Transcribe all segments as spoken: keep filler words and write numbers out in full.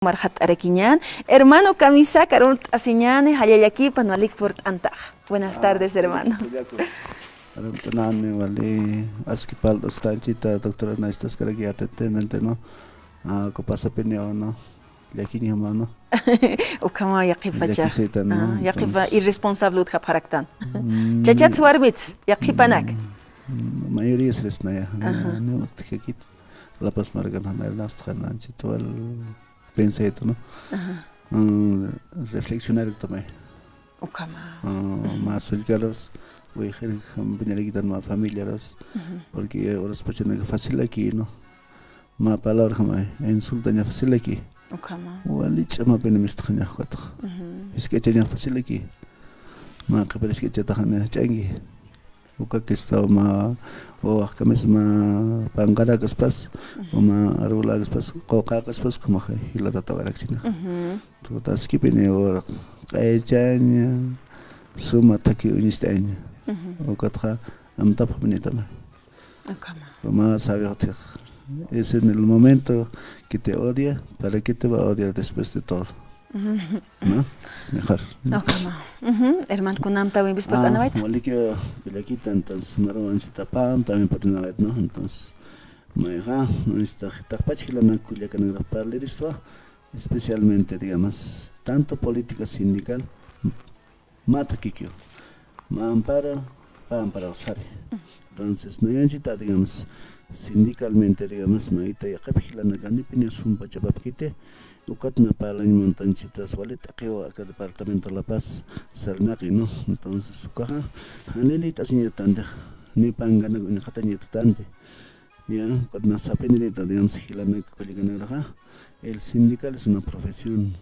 marxat'arakiñän. Hermano Kamisaka, arunt'asiñäni, jallallakipan walik purt'antaxa. Buenas tardes, hermano. Arunt'anani wali, aski parlt'astanchita, doctora, naystaskaraki atentamente, ¿no? Ah, uka pasapiniw, ¿no? Llakiñjama, ¿no? Ukhama yaqhipacha. Llakisita, ¿no? Ah, yaqhipa. Entonces, irresponsable utjapxaraktan. Mm. Chachats warmits, yaqhipanak. Mm, mayoría sisnaya. Ajá. Ah, no, utjakit. La Paz markan jamayrnastxa, nanchit wal pensayta, ¿no? Ajá. Mm, reflexionar también. Ukhama. Ah, mä sullkaras, wayqir, jam-, piñarakitan mä familiaras, ujú, porque horaspachanaka fácil aquí, ¿no? Mä palabra jamay, insultaña fácil aquí. Ukhama. Wali ch'amapini mistxaña ukatxa. Ujú. Jisk'achaña fácil aquí. Mä qhipir jisk'achataxaña ch'anki. Uka kistaw mä, o ajkamis mä panqarakaspas, ujú, o mä arbolakaspas, quqakaspas, como jilata tawayaraksina. Ujú. Tutaskipini ora q'aychaña, suma thaki uñistaña. Ujú. Ukatxa amtapxapinitama. Ukhama. Mä sabiox utjix. Es en el momento que te odia, ¿para qué te va a odiar después de todo? Ujú. ¿No? Es mejor, ¿no? Ukhama. Ujú. Hermano, kunam también vis purt'anawayta. Ah, walikiw, kullakita, entonces, maru anchita pam, también purt'anawayta, ¿no? Entonces, mayxa, esta, taqpach jilanak kullakanakra parliristwa, especialmente, digamos, tanto política sindical, mä thakikiw. Mä ampara, pä amparaw sari. Entonces, nayanchita, digamos, sindicalmente, digamos, mayta yaqhip jilanaka janipiniw sumpachapapkiti, ukat na parlañ montañchitas wali t'aqiw aka departamento La Paz sarnaqi, ¿no? Entonces, ukaxa, janirït'asiñatantix, ni pankanak uñxatañatantix. Ya, ukat na sapinirïta, digamos, jilanak kullakanakxa, el sindical es una profesión.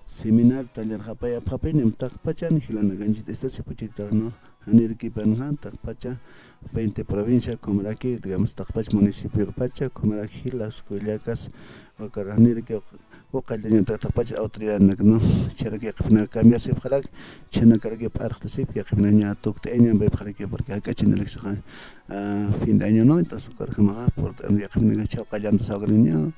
Seminar, taller japayapxapinim, taqpachan jilanakañchit, este, sipuchiktar, ¿no? Janirkipanxa, taqpacha, veinte provincia, kumaraki, digamos, taqpach municipiopacha, kumaraki jilas, kullakas, ukar janirki, uqallañata taqpach autoridadnak, ¿no? Chharakiqpina cambiasipxarak, chhanakaraki p'arxtasip, yaqhipinaña tukt'aña, baypxaraki, porque jak'achiniriksaxa, ah, fin de año, ¿no? Entonces, ukarjamaxa, por, yaqhipinaka chhawqallanta sawkaniña,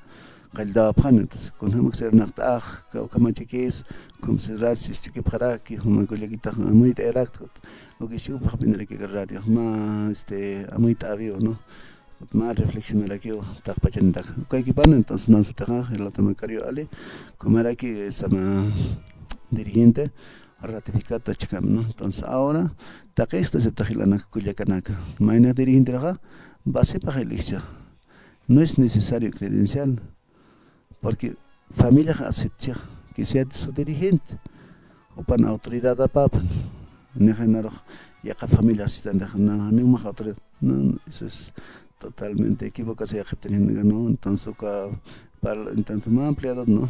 qalltawapxani, entonces, kunjamaksa irnaqt'ax, kaw kamachikis, kunjamaksa rat sisch'ukipxaraki, juma kullakitax amuyt'ayarakta, ukisch'ukipxapiniraki radio, mä, este, amuyt'awiw, ¿no? Mä reflexionarakiw, taqpachanitaka. Ukaykipan, entonces, nansutixa, jilata Macario Ali, kumaraki, sama dirigente, ratificata chhikam, ¿no? Entonces, ahora, taqista sipta jilanak kullakanaka. Mayna dirigenteraxa, basipax ilikcha. No es necesario credencial, porque familiax aceptchix, que sea su dirigente, jupan autoridad apapan, nixinarux yaqha familia aceptantix, na, ni umax autoridad, no, no, eso es totalmente equivocado, yaqhiptan, ¿no? Entonces, uka parla, entonces, mä ampliado, ¿no?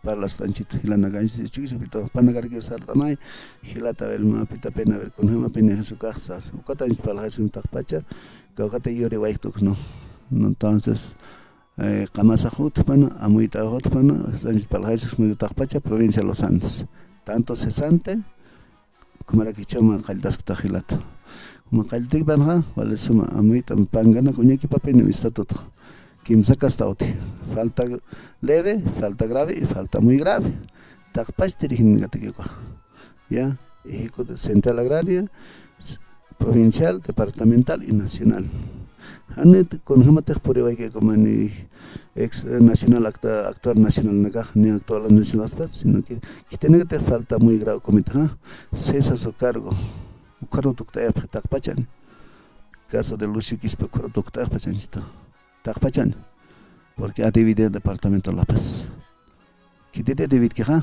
Parlastanchit, jilanakanchit, chukisipito, panakaraki sart'amay, jilata, a ver, mä pita pena, a ver, kunjamapini Jesucax sas, ukatanchit parlaxasun taqpacha, kawkata yuriwaytuk, ¿no? Entonces, eh, qamasax utjpana, amuyt'ax utjpana, sanchit parlaxaysa, taqpacha, provincia de Los Andes. Tanto cesante, kumaraki chhama qalltaskta jilata. Juma qalltikipanxa, wali suma, amuyt'am pankanak uñakipapini estatuto. Kimsa kasta uti. Falta leve, falta grave y falta muy grave. Taqpach dirigente katikiwa. Ya, Ejecutivo Central Agraria, s-, provincial, departamental y nacional. Janit kunjamatix puriwaykikumani ex, eh, nacional, acta-, actual nacional nakax, ni actual nacional, sino que khitinakatix falta muy grave comité, ¿ah? Cesa su cargo. Ukharu tukt'ayapxi taqpachan. Caso de Lucio Quispe ukharu tukt'ayapxi taqpachan. Taqpachan. Porque ha dividido el departamento de La Paz. Khititi dividkixa,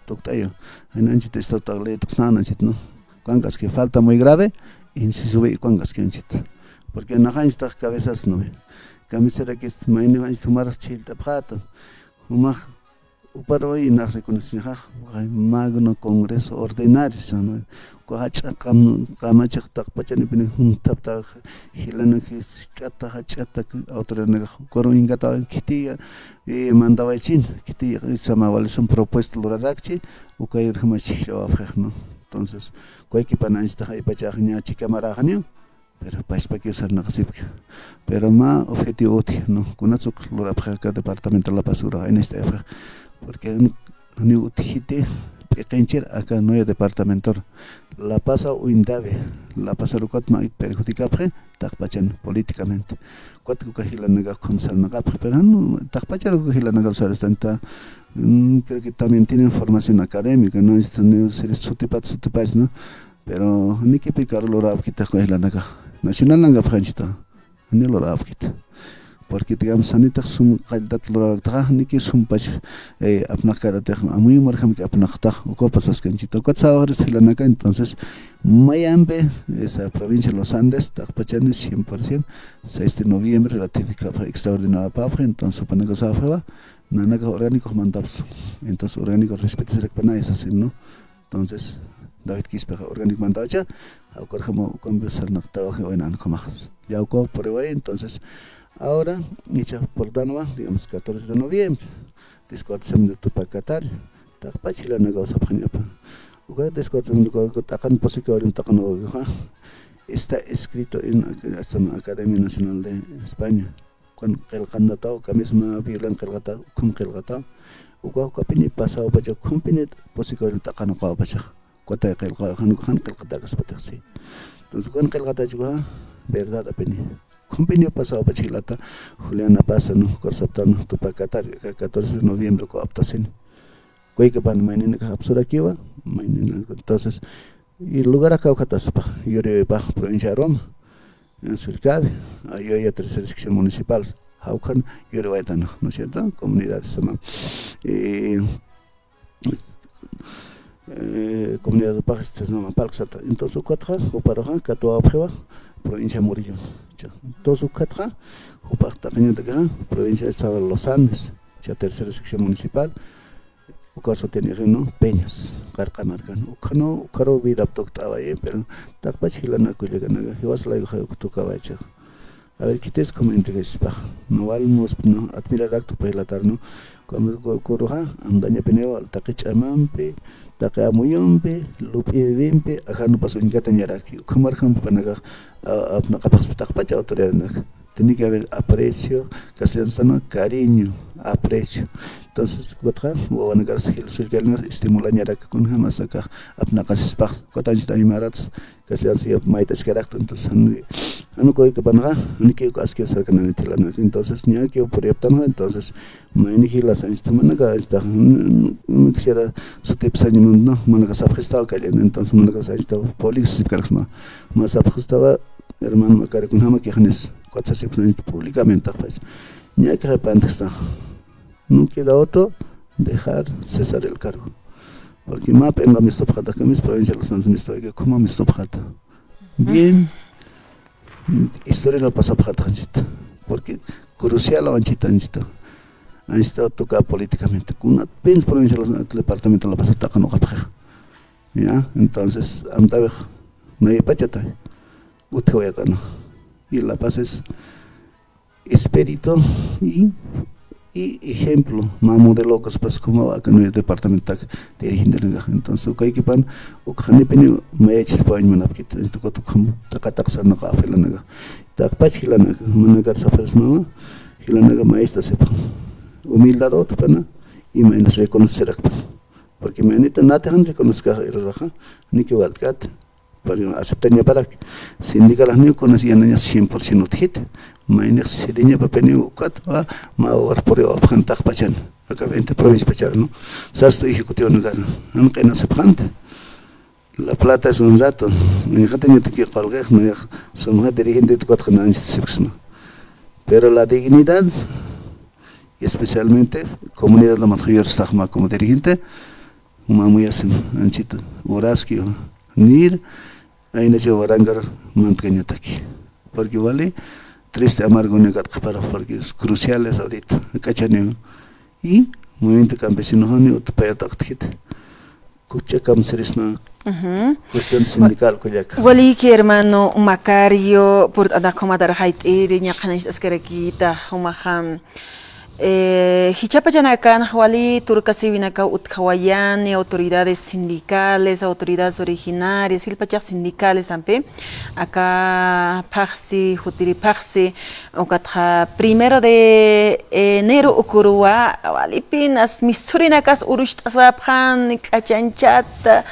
tukt'ayu. Jaynanchit estatuto leyt'snananchit, ¿no? Kunank'aski falta muy grave, inciso B, kunank'aski anchit. Porque naxanchitax cabezas, ¿no ve? Camiserakis, mayniw anchit jumarax chhillt'apxäta. Jumax, uparuw inax reconocimiento, magno congreso ordinario, ¿no? Uka jach'a qam-, kamachix taqpachanipini junthapta jilanakis, jach'ata, jach'ata autoridadnakax, ukaru inkataw khitiya, eh, mandawaychin, khitiya, sama wali sum propuesta lurarakchi, ukayirjama chhijllawapxix, ¿no? Entonces, kullakipanañchitax aypachax ña chhikamaräxaniw, Pero pachpakiw sarnaqasipki. Pero mä objetivo utji, ¿no? Kunats uk lurapxi aka departamento La Paz urax, en esta época. Porque janiw utjiti p'iqinchir aka nueve departamentor. La Paz uñt'awi, La Paz ukat mä perjudicapxi, taqpachan políticamente. Ukat uka jilanakax ukham sarnaqapxi, pero jan taqpachan uka jilanakar saristanta, mm, creo que también tienen formación académica, ¿no? Este, no, sutipat, sutipat, ¿no? Pero janikipi karu lurawkiti uka jilanakax. Nacional nankapxi anchhita. Jani lurawkiti. Porque, digamos, janitix sum qalltat lurawktaxa, janiki sumpach, eh, apnaqkaratix, amuyu marjamki apnaqtax, uka pasaskta anchhita. Ukat sawaxirista jilanaka, entonces, mayampi, esa provincia de los Andes, taqpachani cien por cien, seis de noviembre, ratificapxi, extraordinario apapxi, entonces, jupanakax sapxiwa, nanakax orgánico mandapxi. Entonces, orgánico respeto sirakpanay sasin, ¿no? Entonces, David Quispexa orgánico mandawacha, jawkarjama ukampi sarnaq trabajo wayna ukhamax. Ya ukaw pruebay, entonces, ahora, icha purtanwa, digamos, catorce de noviembre, descuartizamiento Tupac Katari, taqpach jilanakaw sapxañapa. Uka descuartizamiento, uka t'aqan pusi kawillum t'aqan ukaxa, está escrito en Ac-, hasta Academia Nacional de España. Ukan qillqantataw, kamisma Biblian qillqata, ukham qillqataw. Uka, ukapini pasawpacha, ukhampini pusi kawillum t'aqan uqawpacha. Ukatay qillqaw, jan, jan qillqatäkaspatix, sí. Entonces, ukan qillqatächwa, verdad apini. Ukhampini pasawpacha jilata, Juliana Paza, ¿no? Ukaru saptan, ¿no? Tupac Katari, aka catorce de noviembre ukaw aptasini. Ukaykapan mayninakax apsurakiwa, mayninakax, entonces, y lugar kawkhataspa, yuriwipax provincia Aroma, en Sullkawi, Ayoya tercera sección municipal, jawkhan yuriwaytan, ¿no es cierto? Comunidad sama, eh, eh, comunidad pax, este, sama, palksata. Entonces, ukatxa, juparuxa, katuwapxiwa, provincia Murillo. Cha. Entonces, ukatxa, jupax t'aqañatakaxa, provincia Estado de los Andes, cha tercera sección municipal, uka sutinixi, ¿no? Peñas, Qarqa markan. Ukhanu, ukharu vida tukt'awayi, pero taqpach jilanaka kullakanaka, jiwas laykuxa uk tukawayicha. A ver, ¿khitis comunidad? No, wal mus, ¿no? Admirarakta jilatar, ¿no? Como ku-, kuruxa, amtañapiniwa, taqi ch'amampi, taqi amuyumpi, lup'iwimpi, ajanupas uñkatañaraki. Ukhamarjam jupanakax, a, apnaqapaxspa taqpach autoridadnak. Tiene que haber aprecio, castellano, ¿no? Cariño, aprecio. Entonces, ukatxa, wawanakar jil sullkanakas estimulañarak kunjamas akax apnaqasispax, ukat anchhit aymarat, castellano, sí, mayt'askarakta, entonces, jan, jan uka kawkhapanxa, janiki uka askiw sarkanani jilanaka. Entonces, ñäkiw puriyaptanxa, entonces, mayni jilas anchhit jumanaka, anchhitax, mm, mm, quisiera sutipsaña, ¿no? Jumanaka sapxistaw kallan, entonces, jumanaka anchhitaw público sipkaraksma. Mä sapxistawa, hermano, makaru kunjamakix janis, ukat sasipxsna públicamente taqpach. Ñäkixay pantxsta. No queda otro dejar cesar el cargo. Porque mä p'inqa mistupxata, kamis provincia de los Andes mistupxata, ukhama mistupxata. Bien, historia la pasapxata anchhita. Porque crucial anchhita, anchhita. Anchhita toca políticamente. Kunatpins provincia de los Andes, departamento La Paz t'aqan uqapxi. Ya, entonces, amtawix, naypachata utjawayatana. Y La Paz es espíritu y, y ejemplo, mä modelo kaspas como acá en el departamento dirigente. Entonces, ukaykipan, uk janipini mayachispawañ munapkit, este, ukat ukham, taqataq sarnaqaw jilanaka. Taqpach jilanaka, manakar sapxarismawa, jilanaka mayista sipxan. Humildad utjpana, y maynas reconocerakpan. Porque maynita nati jan reconozcax iruraxa, niki walt'kat. Pero aceptañaparak. Sindicalax niw kunas yanañas cien por ciento utjit. Maynix siriñapapiniw ukat, a, mä wawar puriwapxan taqpachan. Aka veinte provincia pachar, ¿no? Sasta ejecutivo nukar. Jan q'inasipxanta. La plata es un rato. Uñjatañataki qullqix, nayax sumxa dirigente tukatxa nanchit sipxsma. Pero la dignidad, y especialmente comunidad la matxuyur staxma como dirigente, Mamuyasin, anchita, uraski, nir, aynacha warangar mantkañataki. Porque wali, triste amargo ni katqapara, porque es crucial es ahorita, kachaniw. Y movimiento campesino jani, utpayataqtjit. Kucha kamsirisna, ujú, cuestión sindical kullaka. Waliki hermano Macario, purt'anakxumatar jayt'iri, ñaqhananchit askarakita, jumaxam. Eh, jichhapachanakanxa wali turkasiwinakaw utjawayani, autoridades sindicales, autoridades originarias, jilpachax sindicales ampi, aka phaxsi, jutiri phaxsi, ukatxa primero de enero ukuruwa, walipinas, misthurinakas urucht'aswapxan, k'achanchata,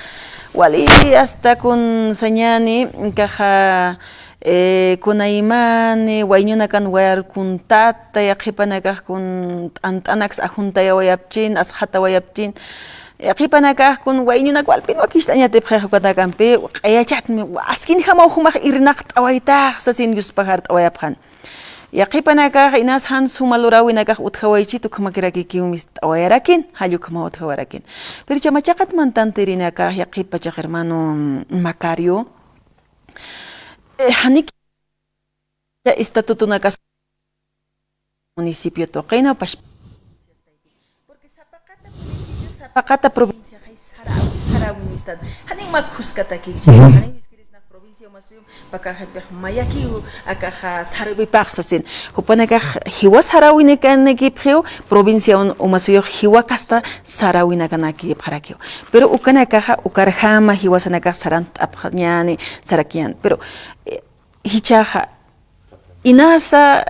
wali hasta kun sañani, kaxa, eh, kunaymani, wayñunakan wayar kuntata, yaqhipanakax kun t'ant'anaks ajuntayawayapchin, asxatawayapchin, yaqhipanakax kun wayñunak walpin wakist'añatipxixa ukanakampi, q'ayachatmi, askinjamaw jumax irnaqt'awaytax, sasin yuspajart'awayapxan. Yaqhipanakax inas jan suma luräwinakax utjawaychit, ukhamakirakïkiw mist'awayarakin, jall ukhamaw utjawarakin. Pero chama chiqat mantantirinakax yaqhipachax hermano Macario, eh, janiki estatutonakas municipio tuqina, pash-, porque sapaqata municipio, sapaqata provincia, jay sarawi, sarawi nistan. Janin mä khuskatakïchi, janin wiskirisnaq provincia umasuyum, pakaxampix mayakiw, akaxa sarawipax sasin. Jupanakax jiwa sarawinakanakipxiw, provincia un-, umasuyux jiwa kasta sarawinakanakipxarakiw. Pero ukanakaxa, ukarjama jiwasanakax sarant'apxañäni, sarakiñäni. Pero, eh, jichhaxa, inasa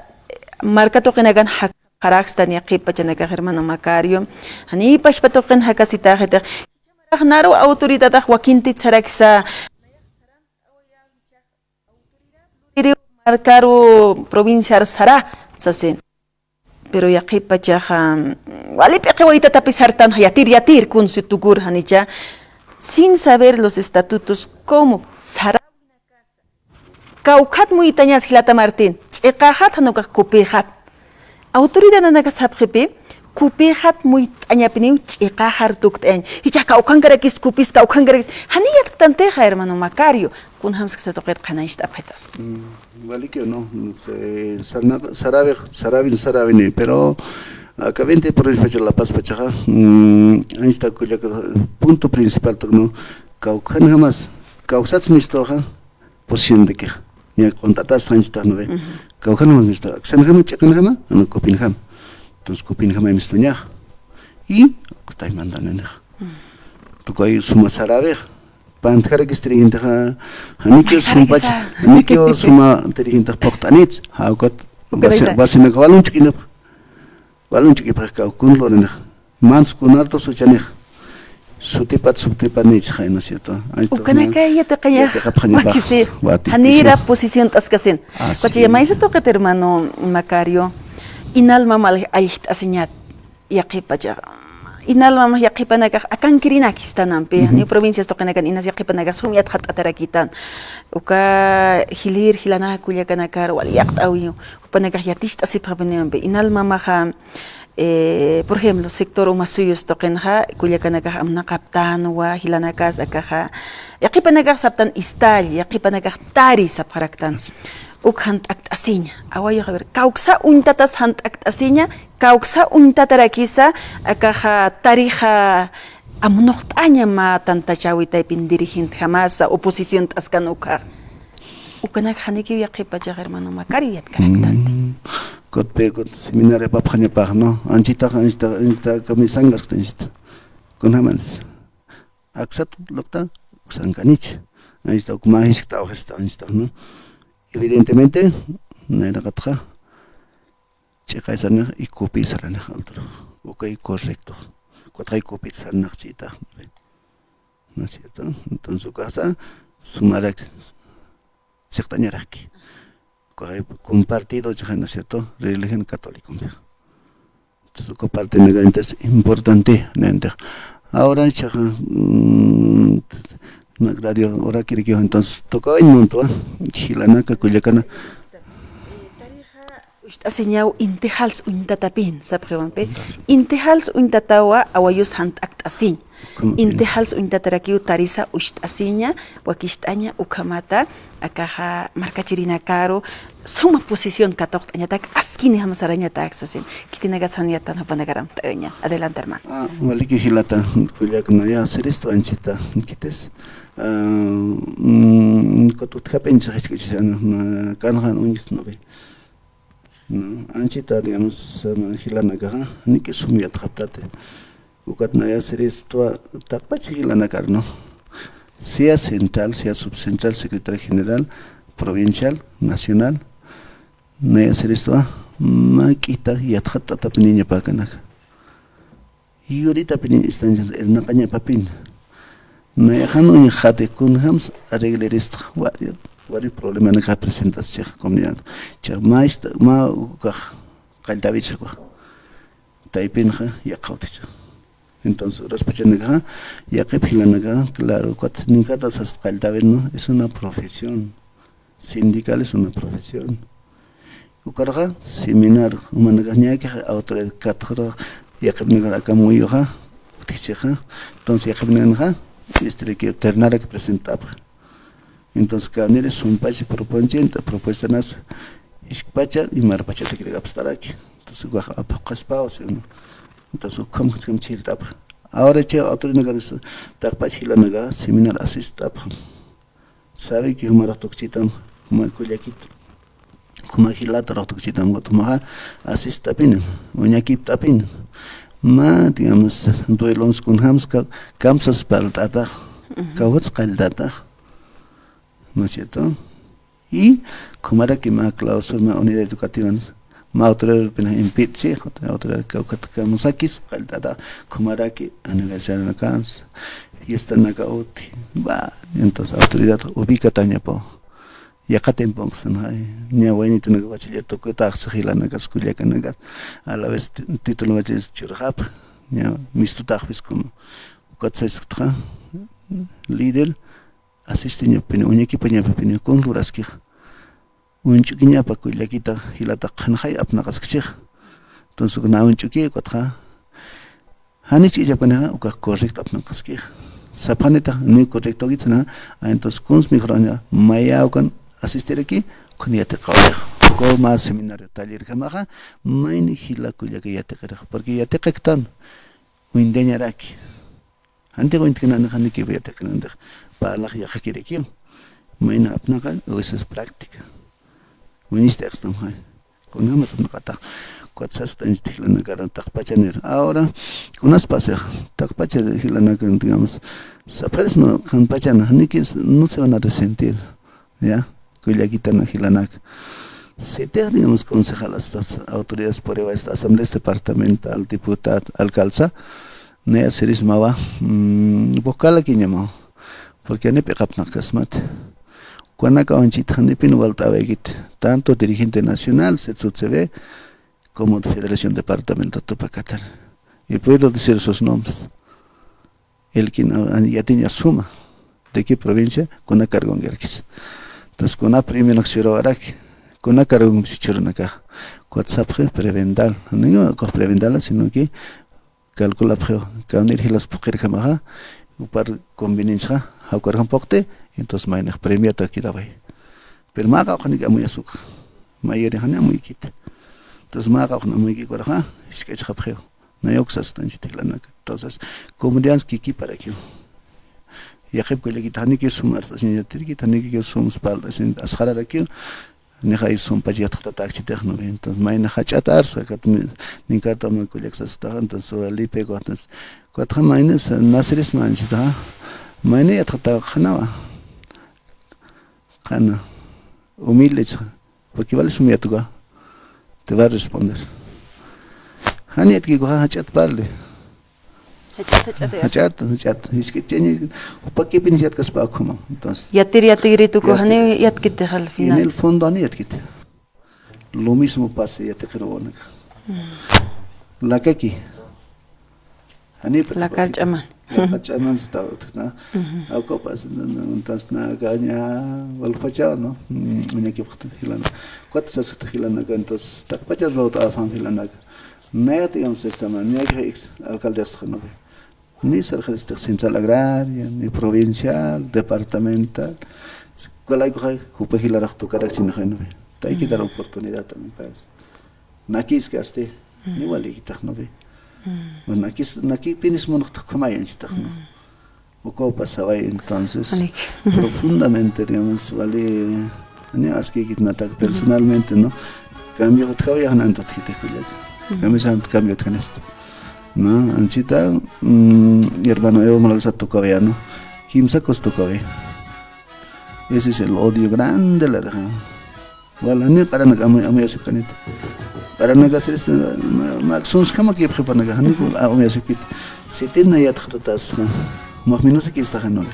marka tuqinakan jakxarakstan yaqhipachanakax hermano Macario, janiy pachpa tuqin jakasitaxitix, jichha marax naru autoridadax wakintit saraksa, markaru provinciar sara, sasin. Pero yaqhipachaxa, wali p'iqiwaytatapis sartan, yatir, yatir, kunsi tukur janicha, sin saber los estatutos, cómo, sara, kawkhat muytañas jilata Martín, ch'iqaxat, jan ukax kupïxat. Autoridadnakax sapxipi, kupïxat muyt'añapiniw ch'iqaxar tukt'ayañ. Jichhax kawkhankarakis kupis, kawkhankarakis. Janiy yatktantix, hermano Macario, kunjamsksa tuqit qhanañcht'apxitas. Mm, walikiw, ¿no? Se-, sarna-, sarawix, sarawin, sarawini, pero, aka veinte provincias pacha, La Paz pachaxa, mm, anchhita kullaka punto principal tuq, ¿no? Kawkhanjamas, kawksats mistuxa, posición de queja. Ña q'unt'atas janchhitax, ¿no ve? Ujú. Kawkhanjamas mistuxa, aksanjama, ch'iqanjama, anu kupinjama. Entonces, kupinjama mistuñax. Y, kutay mandananix. Ujú. Tukuy suma sarawix, pantjarakis tirigintixa, janikiw sumpach, janikiw suma tirigintixa phuqt'anit, jawkat, ukat basi-, aysa, basinaka walun ch'ukinipx, walun ch'ukipxi kawkun lurinix, mans kun alto suchanix, sutipat, sutipat nich, jay, ¿no es cierto? Ukanaka yatiqañax, yatiqapxañapax, wakisi, wati, janira posición t'askasin. Así. Pacha, maysa tuqit hermano Macario, inalmam al-, alljt'asiñat. Yaqhipachax, inalmamax yaqhipanakax akankirinak jistanampi, ujú, janiw provincias tuqinakan inas yaqhipanakax sum yatxat'atarakitan. Uka jilïr jilanaka kullakanakar wali yaqt'äwiw, jupanakax yaticht'asipxapiniwampi. Inalmamaxa, eh, por ejemplo, sector Umasuyus tuqinxa, kullakanakax amnaqaptanwa, jilanakas akaxa, yaqhipanakax saptan istall, yaqhipanakax tari sapxaraktan. Uk jant'akt'asiña, awayux, a ver, kawksa uñtatas jant'akt'asiña, kawksa uñtatarakisa, akaxa tarixa amnuqt'aña mä tantachäwi taypin dirigentjamasa, oposición t'askan ukxa. Ukanak janikiw yaqhipachax hermano Macario yatkaraktanti. Mm, kutpi, kut seminario apapxañapax, ¿no? Anchhitax, anchhitax, anchhitax kamisanga, anchhita. Kunjamansa. Aksat lukta, uksankanich. Anchhita uk mä jiskt'aw jista, anchhitax, ¿no? Evidentemente, nayraqatxa, ch'iqay sarnix y kupi sarnix, altur. Ukay correcto. Kutxay kupi sarnix ch'itax, ¿no ve? ¿No es cierto? Entonces, ukasa, sumarak, siqtañaraki. Ukay compartido, ch'ixay, ¿no es cierto? Religión católica. Entonces, uka parte es importante, nentix. Ahora, ch'ixay, mm, radio, hora kirikio, entonces, toca en monto, ¿ah? Jilanaka, kullakana. Ucht'asiñaw inti jals uñtatapin, sapxiwampi. Inti jals uñtatawa awayus jant'akt'asiñ. Inti jals uñtatarakiw tarisa ucht'asiña, wakicht'aña, ukhamata, akaxa markachirinakaru, suma posición katuqt'añatak, askinijam sarañatak, sasin. Khitinakas jan yatan jupanakaram amt'ayaña. Adelante, hermano. Ah, waliki jilata, kullakana, ya, siristu anchhita, khitis. Ah, mm, kututjapincha, jichk'achis, ana, ma, kanxan uñis, ¿no ve? ¿no? Anchita, digamos, jilanakaxa, niki sum yatxaptati. Ukat naya siristwa, taqpach jilanakar, ¿no? Sea central, sea subcentral, secretario general, provincial, nacional, naya siristwa, mä k'ita yatxatt'atapiniñapakanaka. Yuritapiniñ instancias irnaqañapapin. Nayaxan uñjati kunjams arregleristxa, wari, wari problemanaka presentaschixa comunidad. Cha mä ista, mä ukax qalltawichxakuxa. Taypinxa yaqhawticha. Entonces, uraspachanakaxa, yaqhip jilanakaxa, claro, ukat ninkata sas qalltawin, ¿no? Es una profesión. Sindical es una profesión. Ukarxa, seminar, umanakax ñäkix autoridad katxarax, yaqhipnakax aka muyuxa, utjichixa. Entonces, yaqhipnakaxa, este, que ternarak presentapxa. Entonces, kaniri sumpacha proponchenta, propuestanas, iskpacha y marpachatakirikapstaraki. Entonces, ukax aphuqaspawa, ¿sí o no? Entonces, ukham, ukham chhillt'apxa. Ahora, chay autoridadnakaris, taqpach jilanaka, seminar asistapxa. Sabe que jumarax tukchitam, juma kullakit, juma jilatarux tukchitam, jumaxa asist'apin, uñakipt'apin. Mä, digamos, duelons kunjams ka-, kamsas parlt'atax, kawkhats qalltatax. ¿No es cierto? Y jumaraki mä clausura, mä unidad educativa, mä autoridadpin impitchi, autoridad kawkhat kamsakis, qalltata, jumaraki aniversarionakas, fiestanaka uti, va, entonces autoridad ubicatañapaw. Yaqha tiemponxa, ¿no? Ña waynitunaka bachiller tukutax, jilanakas, kullakanakas, a la vez ti-, título bachiller churxapx, ña mistutaxpis como, ukat sasktaxa, líder, asistiñapapini, uñakipañapapini, kun luraskix. Uñch'ukiñapa kullakita, jilata qhanxay apnaqaskchix. Entonces, na uñch'uki ukatxa, janich illapkanixa, ukax correcto apnaqaskix. Saphanitax, ni correcto kitsna, ah, entonces, kuns mejorxaña, mayawkan asistiraki, kun yatiqawix. Ukaw mä seminario, tallerkamaxa, mayni jila kullaka yatiqirix. Porque yatiqaktan, uñtañaraki. Janti uñtkinanix, janti kiwi yatiqkinanix. Parlax yaqhakirakiw. Mayna apnaqa, eso es práctica. Uñisti axtamxay. Kunjamas apnaqatax. Ukat sasktanchit jilanakar taqpachanir. Ahora, kunas pasix, taqpacha jilanaka, digamos, sapharisma qhanpachan, janikis no se van a resentir. ¿Ya? Kullakitana jilanaka. Sitix, digamos, concejal, hasta autoridades por esta asambleas departamental, diputado, alcaldesa, naya sirismawa, mm, vocalakiñamaw. Porque ni p'iqapnaqkasmat. Kunaka anchit janipin walt'awaykit, tanto dirigente nacional, C T U C B, como de Federación Departamental Tupac Katari. Y puedo decir sus nombres. El quien a-, a-, yatiña suma, de qué provincia, kuna cargongarkis. Entonces, kuna premio nak churawaraki, kuna cargo si churunaka. Ukat sapxi prevendal. Ninguno coge prevendal, sino que calculapxi, kanir jilas phuqirjamaxa, upar conveniencia, jawkarjam phuqti, entonces maynax premiata quedaway. Pero mä qawqhanik amuyasuka. Mayari jani amuykit. Entonces, mä qawqhan amuyki kuraxa, isk'achxapxiw. Nayuk sastanchit jilanaka. Entonces, comunidades kikiparakiw. Yaqhip kullakit janiki sum arst'asiñatirkit, janiki sum spalt'asiñ asxararakiw. Nixay sumpach yatxatatakchitix, ¿no ve? Entonces, mayna jach'at arsa, kat mi-, ninkarta mä kullak sastaxa, entonces, Felipe, entonces, kutxa mayna sa-, nasiris manchitaxa. Mayna yatxataxanawa. Qana. Humilde chha. Porque vale sum yatuka. Te va a responder. Jani yatkikuxa jach'at parle. Jach'at, jach'at, jach'at. Jach'at, jach'at. Jisk'ichañi, jupakipin yatkaspa ukhama. Entonces, yatir, yatir tuku, jani yatkit al final. En el fondo, jani yatkit. Lo mismo pasa, yatiqir wawanaka. Mm. Lakaki. Janipa. Lakar ch'aman. Lakar ch'aman sataw utjna. Ujú. Awkapas, entonces, na gaña walpachaw, ¿no? Mm, uñakipxta jilana. Ukat sasxta jilanaka, entonces, taqpacha rawt'apan jilanaka. Naya, digamos, esta man, naya que ex alcalde hasta, ¿no ve? Ni sarxaristix central agraria, ni provincial, departamental. Kulaykuxay, jupa jilarax tukarak chinxay, ¿no ve? Tayki dar oportunidad también para eso. Nakiskasti, ni walikitax, ¿no ve? Bueno, nakis, nakipinis munxtax khumayanchitax, ¿no? Ukaw pasaway, entonces, profundamente, digamos, wali, ni askikitnatak personalmente, ¿no? Cambio utjawi, jan ant utjiti kullaka. Cambio ant, cambio utjanista. No, anchita, mm, hermano Evo Morales a tocawayano. Kimsa cos tocawi. Ese es el odio grande, la deja. Wala ni q'aranak amu, amu yasipkanit. Q'aranak asirista, ma, ma, sons kama kipxipanaka, ni ku, amu yasipkit. Sitin na yatxtutasta. Más menos aquí está, no.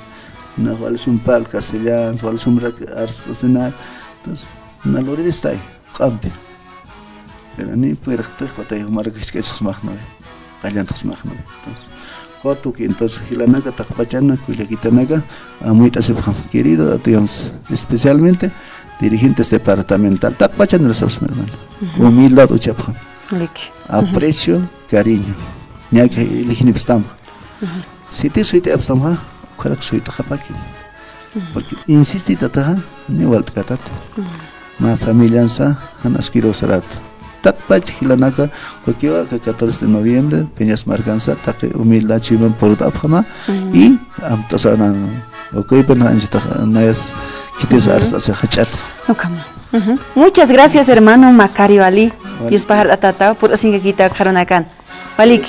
Na wal sum pal castellano, wal sum rak, ars, ars, na. Entonces, na luristay. Q'ampi. Pero ni puyrxtix, watay jumarak jisk'achxsmaxnawi, qallantxsmaxnawi. Entonces, jotuki, entonces, jilanaka, taqpachana, kullakitanaka, amuyt'asipxam, querido, digamos, especialmente dirigentes departamental, taqpachanara sapxsma, hermano. Humildad uchapxam. Liki. Aprecio, cariño. Ñak lijnipstamxa. Siti suyt'ayapxstamxa, ukharak suyt'xapaki. Porque insistitataxa, ni walt'katata. Mä familiansa, jan askirux sarata. Taqpach jilanaka, kukiwa, aka catorce de noviembre, Peñas markansa, taqi humildad chuyman purt'apxama, y amt'asanan, ukuypin anchitax, nayas, khitis arst'asi jach'atxa. Ukhama. Muchas gracias, hermano Macario Ali. Walik. Yuspaxart'atata, purt'asinkakita qharunakan. Walik,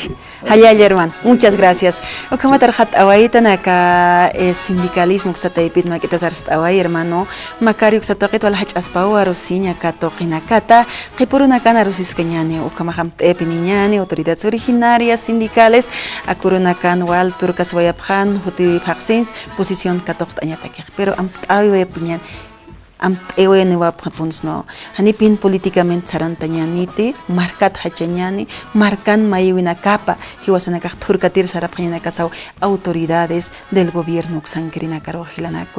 jallalla, hermano. Muchas gracias. Ukhamatar jat'awaytan aka, eh, sindicalismo uksa taypit mak'itas arst'away, hermano Macario, uksa tuqit wal jach'aspaw arusiñ aka tuqinakata, qhipurunakan arusiskañäni, ukhamax amt'ipiniñäni, autoridades originarias, sindicales, aka urunakan wal turkaswayapxän, juti phaxsins, posición katuqt'añatakix. Pero amt'awiwayapiñäni. Amt'iwayaniwapxapunsno, janipin políticamente sarantañäniti, markat jachañäni, markan mayiwinakapa, jiwasanakax thurkatir sarapxañanakasaw autoridades del gobierno uksankirinakaru jilanaka.